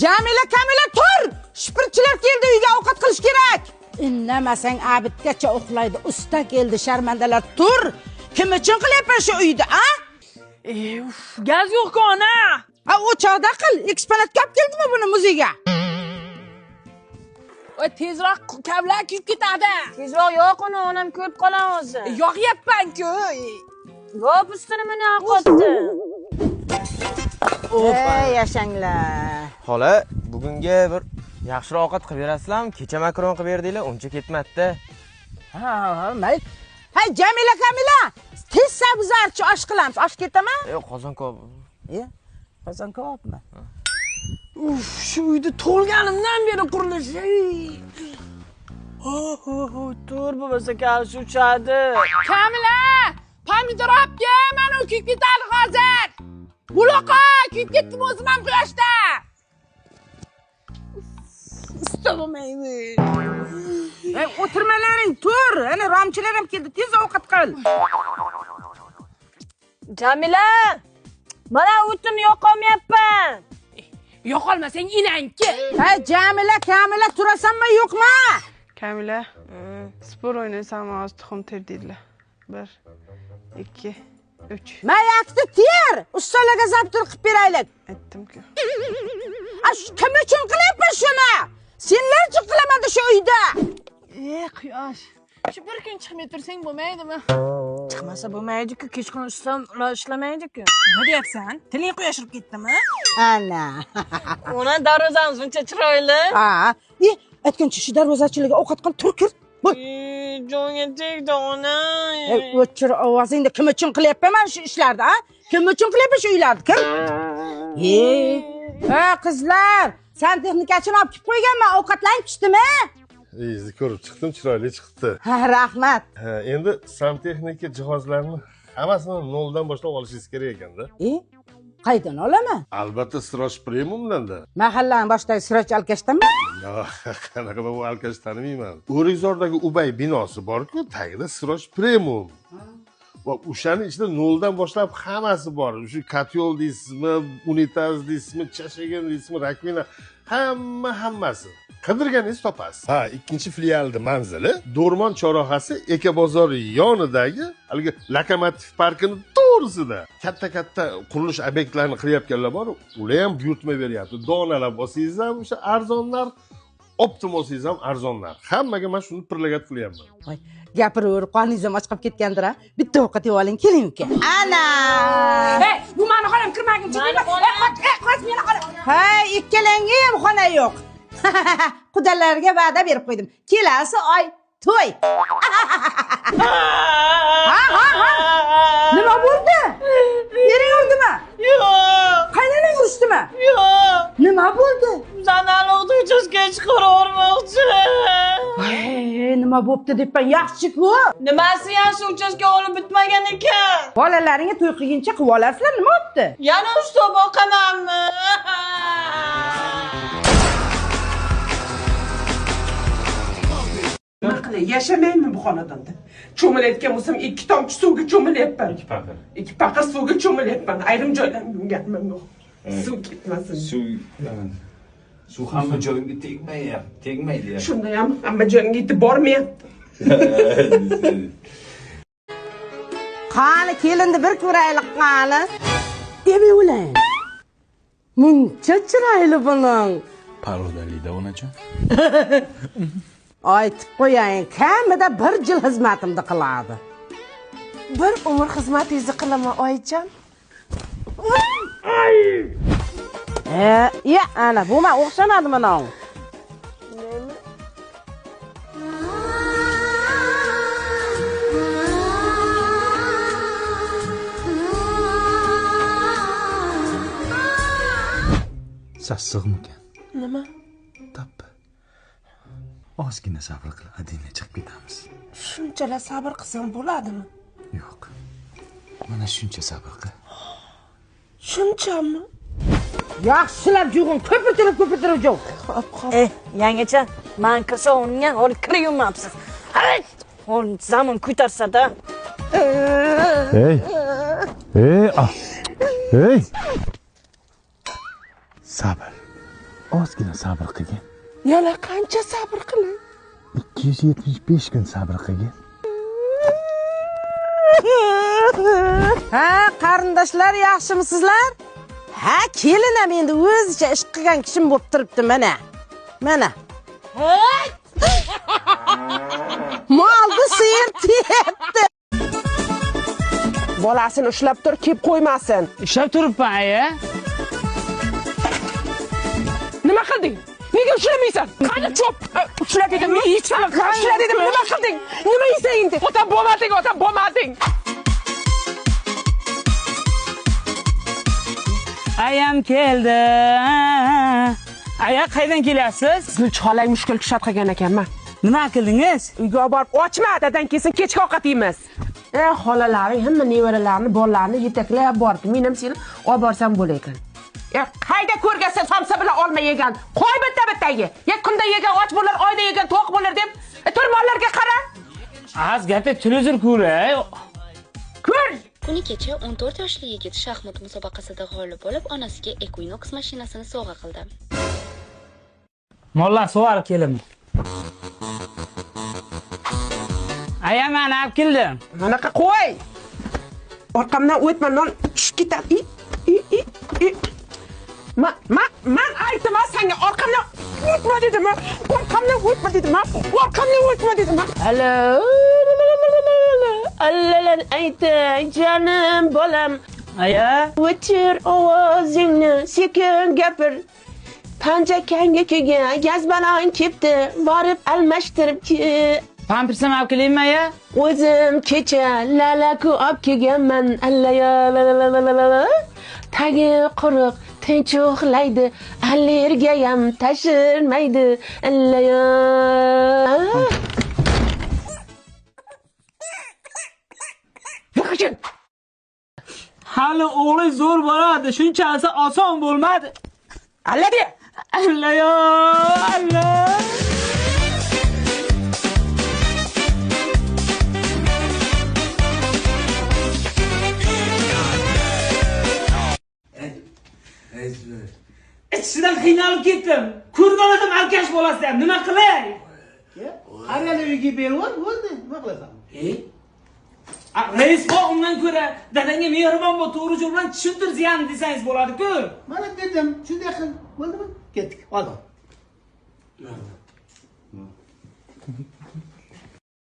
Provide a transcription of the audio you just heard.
Jamila, Kamila tur! Shipirchilar keldi, uyga ovqat qilish kerak. Indamasang abidgacha uxlaydi. Usta keldi, sharmandalar, tur! Kim uchun qilyapman shu uyda, a? Uf, gaz yo'q-ku, ona. Ha, o'choqda qil. Eksponatga olib keldimi buni muzeyga? Oy, tezroq kavlar kuyib ketadi. Tezroq yo'q uni, onam ko'rib qoladi o'zi. Yoqyapman-ku. Yo'q, ustini mana qotdi. Ey, yashanglar. Xola, bugunga bir yaxshiroq ovqat qilib berasizlarmi? Kecha makaron qilib berdinglar, uncha ketmadi-da. Ha, ha, mayli. Hay, Jamila, Kamila, tez sabzarchi osh qilamiz. Osh ketami? Yo'q, qozon kabob. Qozon kabobmi? Uf, shu uyda tug'ilganimdan beri qurilish. Tur bo'lmasa kalshi uchadi. Kamila, pomidor olib kel, mana u kuyib ketadi hozir. Buloqa, kuyib ketdim o'zim ham quyoshda. Usta bo'lmaydi. Ey, o'tirmalaring, tur. Ana romchilar ham keldi, tez ovqat qil. Jamila, mana o'tin yoqolmayapman. Yoqolmasang inangki. Hey, Jamila, Kamila, turasanmi yo'qmi? Kamila, sport o'ynaysanmi hozir tuxum ter deydilar. 1 2 3. Mayakni ter, ustalarga zaptur qilib beraylik. Aytdim-ku. A, kim uchun qilyapman shuni? Senlar uchun qilaman shu uyda. Quyosh. Shu bir kun chiqmay tursang bo'lmaydimi? Chiqmasa bo'lmaydi-ku, kechqurun ishlam, ular ishlamaydi-ku. Nima deyapsan? Tiling quyashirib ketdimi? Ana. Ona darvozamiz uncha chiroyli. Ha, aytgancha shu darvozachilarga ovqat qil, tur kir. Jonga tegdi ona. O'chir ovozingni, kim uchun qilyapman mana shu ishlarni, a? Kim uchun qilyapman shu uylarni? Kim? Ha, qizlar, santexnikachini olib kelib qo'yganman, ovqatlaring pishdimi? Izni ko'rib chiqdim, chiroyli chiqdi. Ha, rahmat. Ha, endi santexnika jihozlarini hammasini noldan boshlab olishingiz kerak ekanda. Qaydan olaman? Albatta Siroj Premiumdan-da. Mahallaning boshidagi Siroj Alkashdanmi? Yo'q, qanaqa bu Alkash tanimayman. O'rikzordagi Ubay binosi bor-ku, tagida Siroj Premium. Va o'shani ichida noldan boshlab hammasi bor. Shu kotyol deysizmi, unitaz deysizmi, chashagan deysizmi, rakvina, hammasi. Qidirganingizni topasiz. Ha, ikkinchi filialning manzili Do'rmon chorrahasi Eka bozori yonidagi haligi Lokomotiv parkini to'g'risida. Katta-katta qurilish obyektlarini qilayotganlar bor, ular ham buyurtma beryapti. Donalab olsangiz ham o'sha arzon narx, optim olsangiz ham arzon narx. Hammaga men shuni pirlagat qilyapman. Voy, gapiraverib qorningiz ham och qolib ketgandir, ha? Bitta ovqat yeb oling, keling uka. Ana! Ey, bu meni xonam kirmaguncha. Qoch meni xonam. Ha, ikkalangga ham xona yo'q. Qudalarga va'da berib qo'ydim. Kelasi oy to'y. Ha, ha, ha. Nima bo'ldi? Ering urdimi? Yo'q. Qaynonang urishdimi? Yo'q. Nima bo'ldi? Bizani uchastkaga chiqarib yubormoqchi. Voy, nima bo'pti debman, yaxshi-ku. Nimasi yaxshi, uchastka olib bitmagan ekan. Bolalaringga to'y qilguncha qilib olasizlar, nima bo'pti? Yana usta boqamanmi? Nima qilay, yashamayman bu xonadonda. Cho'milayotgan bo'lsam 2 tomchi suvga cho'milyapman. 2 paqir. 2 paqir suvga cho'milyapman. Ayrim joylarimga yuvganman yo'q. Suv ketmasin. Suv hamma joyimga tegmayapti, tegmaydi. Shunda ham hamma joyimga yetib bormayapti. Qani kelinni bir ko'raylik, qani. Deb o'lang. Muncha chiroyli buning. Parodalida onajon. Aytib qo'yayin, kamida bir yil xizmatimni qiladi. Bir umr xizmatingizni qilaman, oyijon. Ya, ana, bu men o'xshamadi mana. Sassiqmikan? Nima? Tappa. Ozgina sabr qil, adina chiqib ketamiz. Shunchalar sabr qilsam bo'ladimi? Yo'q. Mana shuncha sabr qil. Shunchami? Yaxshilab yuving, ko'pirtirib ko'pirtirib yuv. Xo'p, xo'p. Yangacha, men kirsa o'rnimga holi kir yuvmabsiz. Holi zamon ko'tarsa-da. Ey. Ey, ah. Ey. Sabr. Ozgina sabr qilgin. Yana qancha sabr qilay? 275 kun sabr qilgin. Ha, qarindoshlar, yaxshimisizlar? Ha, kelin ham endi o'zicha ish qilgan kishim bo'lib turibdi mana. Mana. Molni siyir tepdi. Bolasini ushlab tur, kep qo'ymasin. Ushlab turibman, aya. Nima qilding? Nega ushlamaysan? Qani cho'p? Ushla dedim, ushla dedim. Nima qilding? Nima yeysan endi? Otam bo'lmading, otam bo'lmading. Ayam keldi. Aya, qaydan kelyapsiz? Sizni cholak mushkul kishat qilgan ekanman. Nima qildingiz? Uyga olib borib ochma, dadang kelsin, kechki ovqat yeymiz. Xolalaring hamma nevaralarini, bolalarini yetaklab bordi. Men ham seni olib borsam bo'lar ekan. Qayda ko'rgansan somsa bilan olma yegan? Qo'y bitta-bitta ye. Ya kunda yegan och bo'lar, oyda yegan to'q bo'lar deb. Tur mollarga qara. Az gapda televizor ko'ray. Ko'r. Kuni kecha 14 yoshli yigit shaxmat musobaqasida g'olib bo'lib, onasiga Equinox mashinasini sovg'a qildi. Mollar sovg'a kelim. Aya, men olib keldim. Manaqa qo'y. Orqamdan o'tma, non tushib ketadi. I. Man aytdim senga, orqamdan o'tma dedim. Orqamdan o'tma dedim. Orqamdan o'tma dedim. Alo. Allalar aytay canım bolam. Aya. O'chir ovozingni, sekin gapir. Panjakanga kelgan gaz balon kepti, borib almashtirib ke. Pampersam olib kelaymi aya? O'zim kecha lalaku olib kelganman. Allaya la. Tagi quruq tinch uxlaydi, allergiyam tashirmaydi. Allaya. Hali o'g'li zo'r boradi, shunchasi oson bo'lmadi. Alla de. Alla yo, alla. Ichidan qiynalib ketdim. Ko'rgan odam alkash bolasi ham nima qilay? Har uyga berib, bo'ldi, nima qilasan? Rais bor, undan ko'ra dadangga mehribon bo'l, to'g'ri yo'l bilan tushuntir ziyan desangiz bo'ladi-ku. Mana dedim, shunday qil, bo'ldimi? Ketdik, ol.